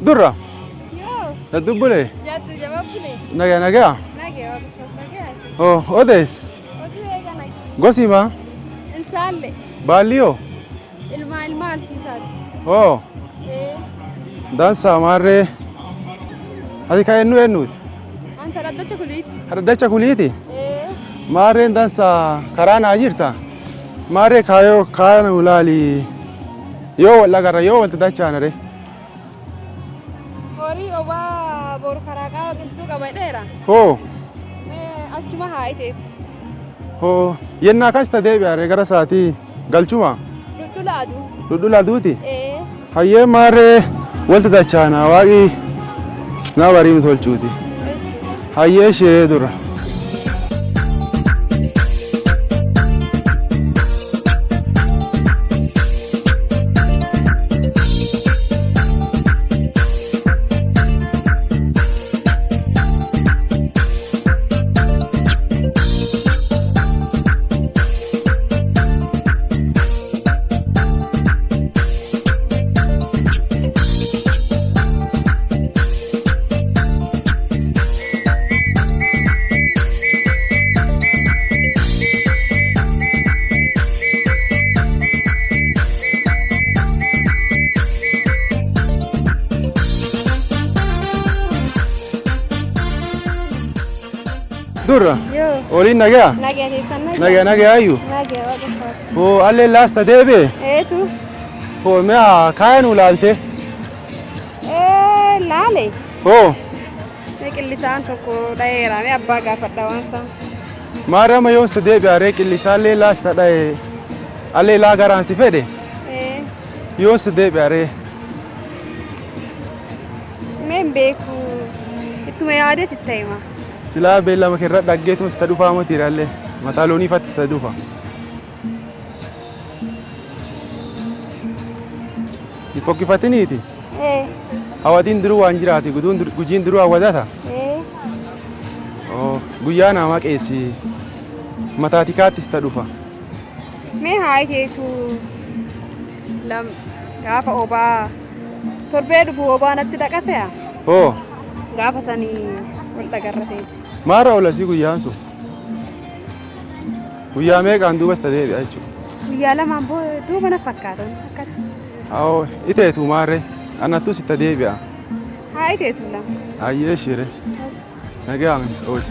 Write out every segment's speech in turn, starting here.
Durra. Yoo. Daddubbule. Jaattu jaba bule. Nagaa nagaa. Nagee waaqeffatu nagee. Oh, odees. Oduu eega nagee. Gosima. Insaalle. Baalliyoo. Ilmaa ilmaa alchiisaati. Oh, Ee. dansa maarree. Ati ka eenyu eenyuuti? Anta dhaddacha kuliiti. Dhaddacha kuliiti? Ee. Maarreen dansa karaa naa jirta? Maarree kaayoo kaana ulaali. Yoo wal agarra yoo walti dachaanare. Horii obaa boru karaa qaama qilxuu qaba dheera. Hoo, Mee achuma haa iteetu. hoo, yennaa kas ta deebi'are gara sa'aatii galchuma? Dhudhula aduu. Dhudhula duuti? Ee. Hayyee maarree walti dachaana waaqii naa barii nu tolchuuti. Hayyee ishee dura. Durra. Yoo. Oliin nagaa? Nagee teessan nagee. Nagaa nagaa ayyu. Nagee waaqeffatu. Hoo allee laasta deebi'e. Eetu. Hoo mi'a kaaya nu laalte. Ee laale. Hoo Mee qillisaan tokko dhaheera. Mee abbaa gaafadha waan isaa. maarree amma yoos ta deebi'are qillisaallee laasta dha'e. Allee laa garaan si fedhe. Ee. Yoos ta deebi'are. Mee hin beeku. Ittuma yaadee sitti hima. Silaa beellama keerra dhaggeetuma sita dhufaa moti allee mataa loonii fatti sita dhufa. Hin fokkifatiniiti. Ee. Hawatiin duruu waan jiraati gujiin duruu hawwatata. Ee. Oh, guyyaa namaa qeessi mataa tikaatti sita dhufa. Mee haa iteetu. Lam gaafa obaa torbee dhufu obaa natti dhaqase'a. Hoo Gaafa sanii wal dhagarra teeti. maarra oolasii guyyaan sun? Guyyaa meeqaan duuba sita deebi'a jechuudha. Guyyaa lamaan duuba na fakkaata akkas. Awoo iteetu maarree anattu sita deebi'a. Haa iteetu lama. Hayyee shire. Nagaa ooli.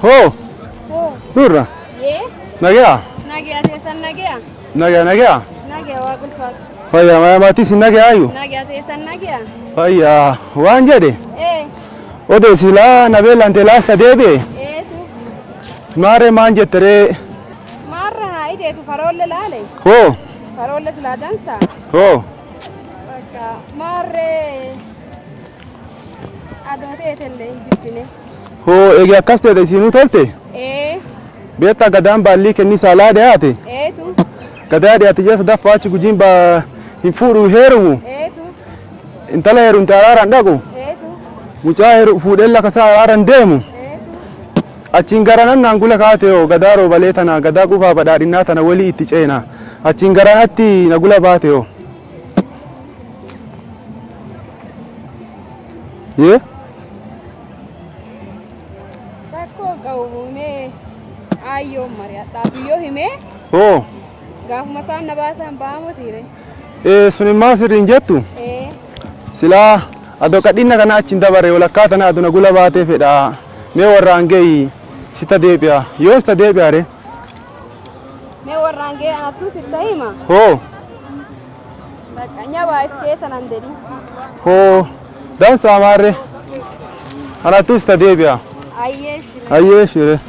Hoo Hoo. durra Yee. nagaa Nagee teessan nagee. nagaa nagaa Nagee waaqa ulfaatu. fayyaa maatii sin nagaa ayyu Nagee teessan nagee. fayyaa waan jedhe Ee. odeessi laa na beellante laasta deebi'e Eetu. maarree maan jetteree Maarra haa iteetu faroolle laale. hoo Faroolle silaa dansa. hoo Bakka maarree adoo teetellee hin jibbine. hoo eegi akkas ta'e isinuu tolte Ee. beektaa gadaan baallii kenni saalaa dhiyaate Eetu. gadaa dhiyaate jee sadaffaa achi gujiin baa hin fuudhu heerumu Eetu. intala heerumte araaraan dhaqu Eetu. mucaa heeru fuudhee lafa isaa araaraan deemu Eetu. achiin garanan naan gula kaate hoo gadaa roobalee tana gadaa qufaa badhaadhinnaa tana walii itti ceena achiin garanatti na gula baate hoo. Yee Rakkoo qabu mee aayyoon mari'adhaa biyyoo himee hoo gaafuma isaan na baasan ba'amoo tiire. ee sun immoo sirriin jettu Ee. silaa adoo qadhinna kana achiin dabare walakkaa tana aduna gula baatee fedha mee warraan geeyi sita deebi'a yoo sita deebi'a re Mee warraan ga'e anattuu sitti hima. hoo Bakka nyabaa if keessa nan dedhi. hoo dansaa maarre anattuu sita deebi'a Ayyee shire. hayyee shire.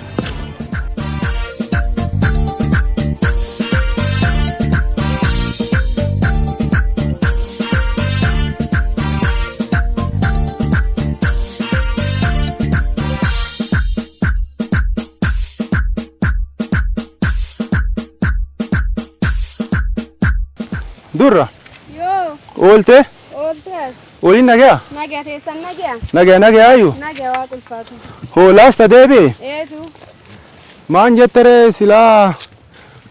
Oolte? Oolte as. Waliin nagaya? Nagaya teessan nagaya. Nagaya nagaya ayyu? Nagaya waa qulfaatu. Hoolaas ta deebi'e? Eetu. Maan jettere silaa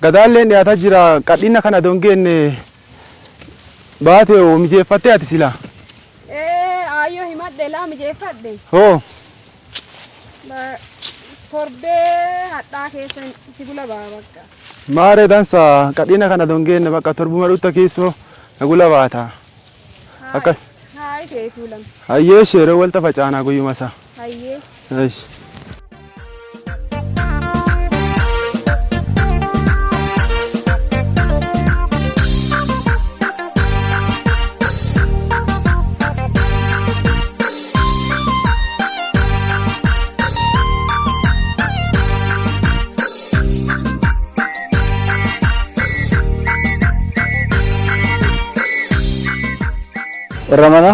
gadaalleen dhiyaataa jira qadhina kana don geenne baate hoo mijeeffattee ati silaa? Ee aayyoo himadhe laa mijeeffadhe. Hoo Torbee hadhaa keessa si gula ba'a bakka. Maaree dansa qadhina kana don geenne bakka torbuma dhutta keessoo na gula baata. Akkas. Hayi ta'e tuulam. Hayyee sheeroo walta facaanaa guyyuma isaa. Hayyee. Eish. Warra mana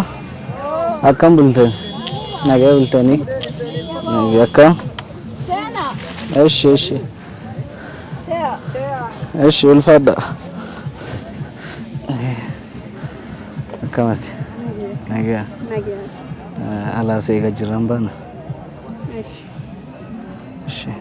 akkam bultan? Nagaa bultanii? Nagaa akkam? Eshi eshi. Eshi ulfaadha. Akkamati? Nagaa. Nagaa. Alaa seeqa jirran baana. Eshi. Eshi.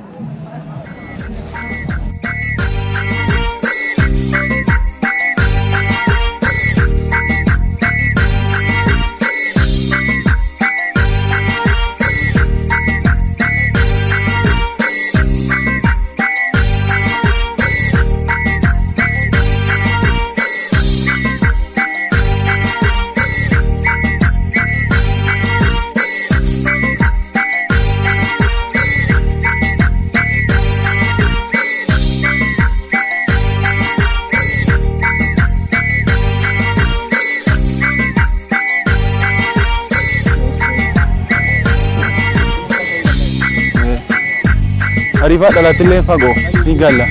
Ariifaa dhalattillee fagoo ni galla.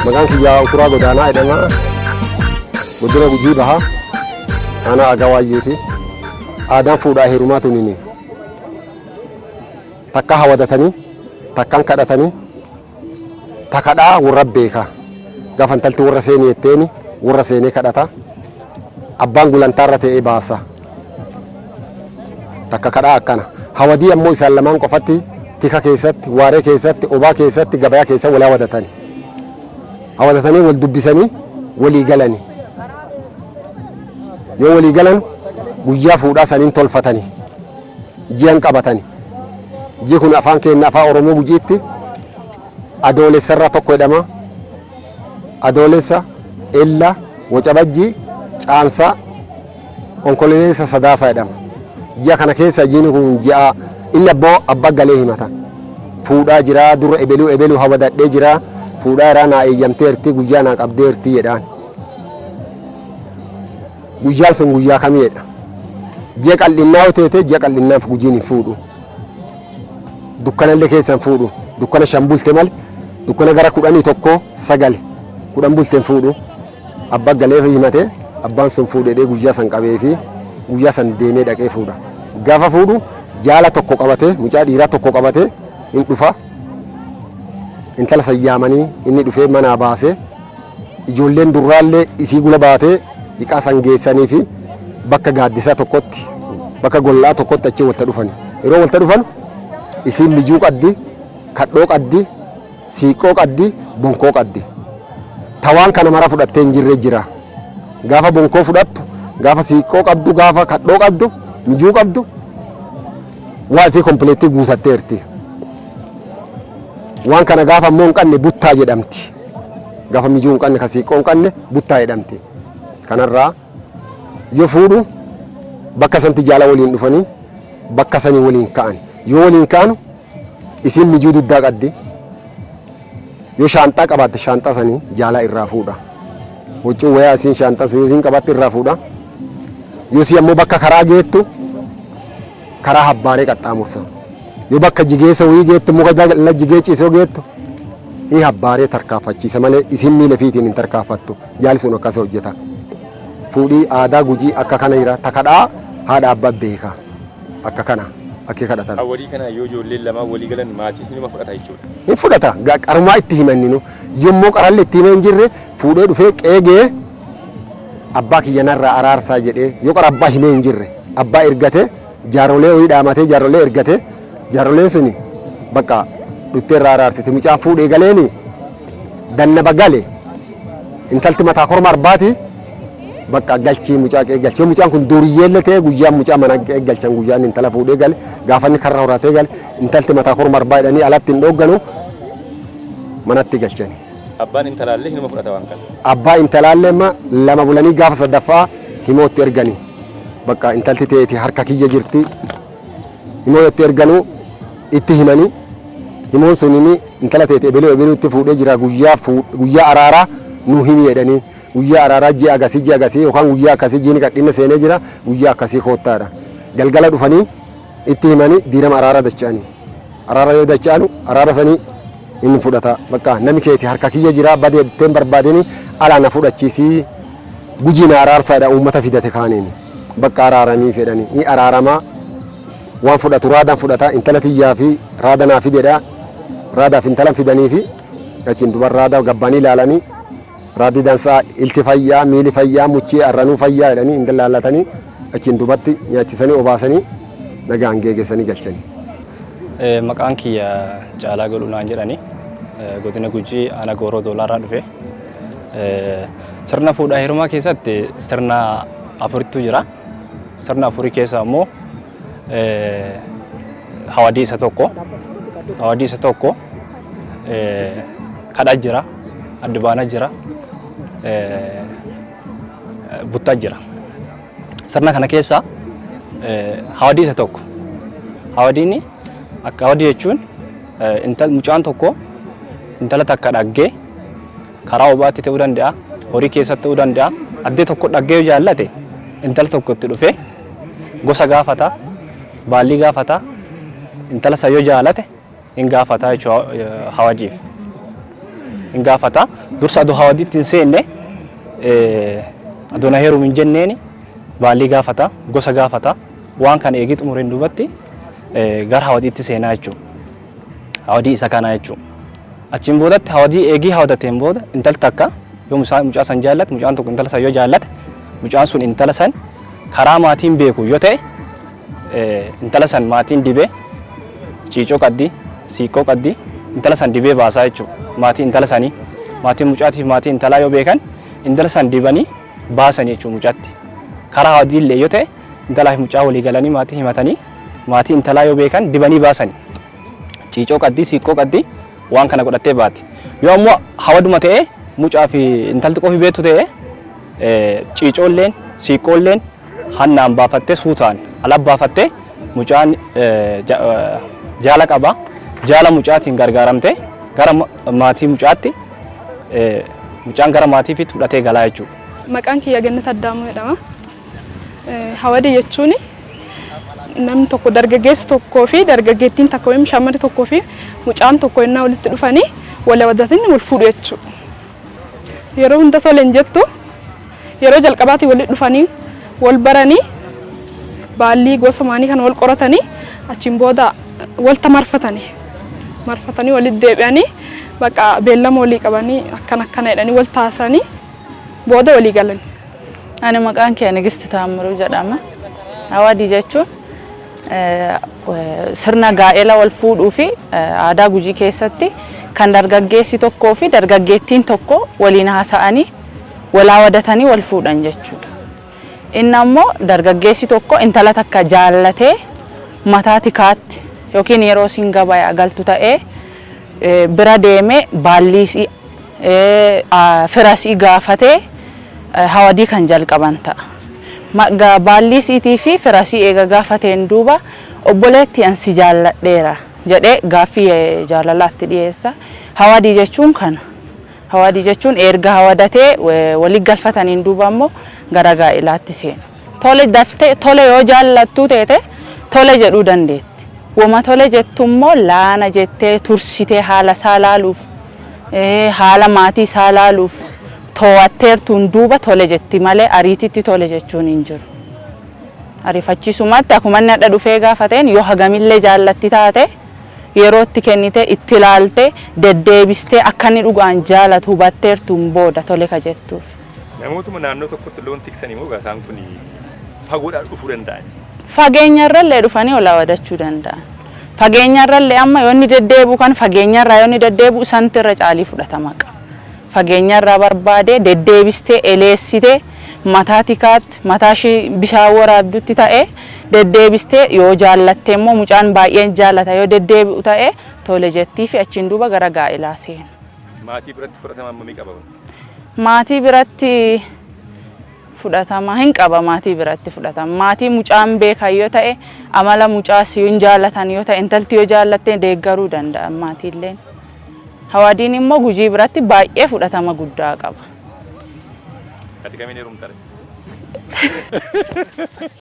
Maqaan kiyyaa Ukuraa Godaanaa jedhama. Godina Gujii Bahaa aanaa Agawaayyuuti. Aadaan fuudhaa heerumaa tunini takka hawadatanii takkan kadhatanii takadhaa warra beeka. Gaafa intalti warra seenii jetteeni warra seenee kadhata. Abbaan gulantaarra ta'ee baasa. Takka kadhaa akkana. Hawadii ammoo isaan lamaan qofatti tika keessatti, waaree keessatti, obaa keessatti, gabayaa keessa wal hawadatani. Hawadatanii wal dubbisanii walii galani. Yoo walii galan guyyaa fuudhaa saniin tolfatani. Ji'an qabatani. Ji'i kun afaan keenya afaan Oromoo Gujiitti adoolessarraa tokko jedhama. Adoolessa, Ella, Wacabajjii, Caamsaa, Onkololeessa Sadaasaa jedhama. Ji'a kana keessa jiini kun ji'a inni abboo abbaa galee himata. Fuudhaa jira dura ebeluu ebeluu hawadadhee jira fuudhaa irraa naa eeyyamteerti guyyaa naa qabdeerti jedhaan. Guyyaan sun guyyaa kamii jedha. Ji'a qal'innaa yoo teete ji'a qal'innaaf gujiin hin fuudhu. Dukkanallee keessa hin fuudhu. Dukkana shan bulte malee dukkana gara 11 9 10 bulte hin fuudhu. Abba galee himate abbaan sun fuudhee guyyaa san qabee fi guyyaa san deemee dhaqee fuudha. Gaafa fuudhu jaala tokko qabatee mucaa dhiiraa tokko qabatee hin dhufa. Intala san yaamanii inni dhufee manaa baasee ijoolleen durraallee isii gula baatee hiqaa san geessanii fi bakka gaaddisaa tokkotti bakka gollaa tokkotti achi walta dhufani. Yeroo walta dhufan isiin mijuu qaddi, kadhoo qaddi, siiqqoo qaddi, bonkoo qaddi. Tawaan kana mara fudhattee hin jirre jira. Gaafa bonkoo fudhattu, gaafa siiqqoo qabdu, gaafa kadhoo qabdu, mijuu qabdu waa ifii kompleettii guutatteerti. Waan kana gaafa ammoo hin qabne buttaa jedhamti. Gaafa mijuu hin qabne ka siiqqoo hin qabne buttaa jedhamti. Kanarraa yoo fuudhu bakka santi jaala waliin dhufanii bakka sanii waliin ka'an. Yoo waliin ka'anu isiin mijuu duddaa qabdi. Yoo shaanxaa qabaatte shaanxaa sanii jaalaa irraa fuudha. Huccuu wayaa isiin shaanxaa sun yoo isiin qabaatte irraa fuudha. Yoo isii ammoo bakka karaa geettu Karaa habbaaree qaxxaamursa. Yoo bakka jigeessa wayii geettu muka jala jigee ciisoo geettu ni habbaaree tarkaanfachiisa malee isin miila fiitiin hin tarkaanfattu. Jaalli sun akkas hojjeta. Fuudhii aadaa Gujii akka kana jira. Takadhaa haadha abbaa beeka. Akka kana akka kadhatan. Hawwadii kana yoo ijoolleen lamaan walii galan maatiin hinuma fudhata jechuudha. Hin fudhata. Qarumaa itti himanninu. Yommuu qaralli itti himee hin jirre fuudhee dhufee qeegee abbaa kiyya narraa araarsaa jedhee, yoo qara abbaa himee hin jirre abbaa ergate, jaarolee wayii dhaamatee jaarolee ergate, jaaroleen suni bakka dhuttee irraa araarsite. Mucaan fuudhee galeeni dannaba gale, intalti mataa korma arbaati, bakka galchii mucaa qe'ee galchi. Yoo mucaan kun duriyyeellee ta'e, guyyaan mucaa mana qe'ee galchan, guyyaan intala fuudhee gale, gaafa inni karra horatee gale, intalti mataa korma arbaa jedhanii alatti hin dhoogganu, manatti galchani. Abbaan intalaallee hinuma fudhata waan kana. Abbaa intalaallee amma lama bulanii gaafa sadaffaa himootti erganii, bakka intalti teeti harka kiyya jirti, himoo itti erganuu itti himanii, himoon sunini intala teeti ebeluu ebeluutti fuudhee jira, guyyaa guyyaa araaraa nu himi jedhanii, guyyaa araaraa ji'a agasii ji'a agasii yookaan guyyaa akkasii jiini qadhinna seenee jira, guyyaa akkasii koottaadha. Galgala dhufanii itti himanii diirama araara dacha'anii. Araara yoo dacha'anu araara sanii inni fudhata, bakka nami keeti harka kiyya jira, badee itteen barbaadini alaa na fudhachiisii, Gujii na araarsaadha, uummata fidate kaaniini bakka araaramii fedhani ni araaramaa. Waan fudhatu raadaan fudhata, intala tiyyaa fi raada naa fidedha, raadaaf intalan fidanii fi achiin dubar raada gabbanii ilaalanii, raaddi dansaa, ilti fayyaa, miili fayyaa, muchii arranuu fayyaa jedhanii intala laallatanii, achiin dubatti nyaachisanii obaasanii nagaan geegessanii galchanii. Maqaan kiyya Caalaa Godhuu naan jedhani. Godina Gujii aanaa Gooroo Doolaarraa dhufe. Sirna fuudhaa heerumaa keessatti sirna afuritu jira. Sirna afurii keessaa immoo hawadii isa tokko. Hawadii isa tokko, kadha jira, addubaana jira, buttaa jira. Sirna kana keessaa hawadii isa tokko. Hawadiin akka hawadii jechuun mucaan tokko intala takka dhaggee karaa obaatti ta'uu danda'a, horii keessatti ta'uu danda'a. Addee tokko dhaggee yoo jaallate intala tokko itti dhufee gosa gaafata, baallii gaafata, intala isa yoo jaalate hin gaafata jechuudha hawadiif. Hin gaafata. Dursa adoo hawadiitti hin seenne, adoo na heerum hin jenneeni, baallii gaafata, gosa gaafata. Waan kana eegii xumureen duubatti gara hawadiitti seenaa jechuudha. Hawadii isa kana jechuudha. Achiin boodatti hawadii eegii hawadateen booda intalti takka yoo mucaa san jaallate, mucaan tokko intala san yoo jaallate, mucaan sun intala san karaa maatiin beeku yoo ta'e, intala san maatiin dibee, ciicoo qaddi, siiqqoo qaddi, intala san dibee baasaa jechuudha. Maatii intala sanii, maatiin mucaatiif maatii intalaa yoo beekan intala san dibanii baasanii jechuudha mucaatti. Karaa hawadii illee yoo ta'e intalaa fi mucaa walii galanii maatii himatanii, maatii intalaa yoo beekan dibanii baasanii. Ciicoo qaddi, siiqqoo qaddi, waan kana godhattee baati. Yoo ammoo hawaduma ta'e, mucaa fi intalti qofi beektu ta'e, ciicoolleen siiqqoolleen hannaan baafattee suutaan ala baafattee, mucaan jaala qaba. Jaala mucaatiin gargaaramtee gara maatii mucaatti, mucaan gara maatii fudhatee galaa jechuudha. Maqaan kiyya Gannat Addaamuu jedhama. Hawadii jechuun namni tokko, dargaggeessi tokkoo fi dargaggeettiin takka yookiin shamarri tokkoo fi mucaan tokko yennaa walitti dhufanii wal hawadatanii wal fuudhu jechuudha. Yeroo hunda tole hin jettu, yeroo jalqabaatii walitti dhufanii wal baranii, baallii gosa maanii kana wal qoratanii, achiin booda walta marfatanii marfatanii walitti deebi'anii, bakka beellama walii qabanii akkana akkana jedhanii wal taasisanii booda walii galan. Ani maqaan kee Nigist Taammiruu jedhama. Hawadii jechuun sirna gaa'ela wal fuudhuu fi aadaa Gujii keessatti kan dargaggeessi tokkoo fi dargaggeettiin tokko waliin haasa'anii wal hawadatanii wal fuudhan jechuudha. Inni ammoo dargaggeessi tokko intala takka jaallatee mataa tikaatti yookiin yeroo isiin gabayaa galtu ta'ee bira deemee baallii isii, fira isii gaafatee hawadii kan jalqaban ta'a. Baallii isiitii fi fira isii eega gaafateen duuba, obboleettii an si jaalladheera jedhee gaaffii jaalalaatti dhiyeessa. Hawadii jechuun kana. Hawadii jechuun erga hawadatee walii galfataniin duuba ammoo gara gaa'ilaatti seenu. Tole daftee tole yoo jaallattuu teete Tole jedhuu dandeetti. Woma tole jettu immoo laana jettee tursitee haala isaa laaluuf haala maatii isaa laaluuf too'atteertuun duuba tole jetti malee ariititti tole jechuun hin jiru. Ariifachiisumatti akkuma inni hadha dhufee gaafateen yoo hagamillee jaallatti taate yeroo itti kennite itti ilaalte deddeebistee akka inni dhugaan jaalatu hubatteertuun booda tole ka jettuuf. Namootuma naannoo tokkotti loon tiksan immoo egaa isaan kun fagoodhaa dhufuu danda'an. Fageenyarrallee dhufanii ol hawadachuu danda'an. Fageenyarrallee amma yoo inni deddeebi'u kan fageenyarraa yoo inni deddeebi'u santi irra caalii fudhatama qaba. Fageenyarraa barbaadee deddeebistee eleessitee mataa tikaatti mataa ishee bishaan waraabdutti ta'ee deddeebistee yoo jaallatte immoo mucaan baay'een jaallata yoo deddeebi'u ta'e tole jettii fi achiin duuba gara gaa'elaa seenu. Maatii biratti fudhatama hammamii qaba kun? Maatii biratti fudhatama hin qaba maatii biratti fudhatama. Maatii mucaan beekan yoo ta'e amala mucaas yoo hin jaallatan yoo ta'e intalti yoo jaallatte deeggaruu danda'an maatiilleen. Hawadiin immoo Gujii biratti baay'ee fudhatama guddaa qaba. Ati kamiin heerumta ree?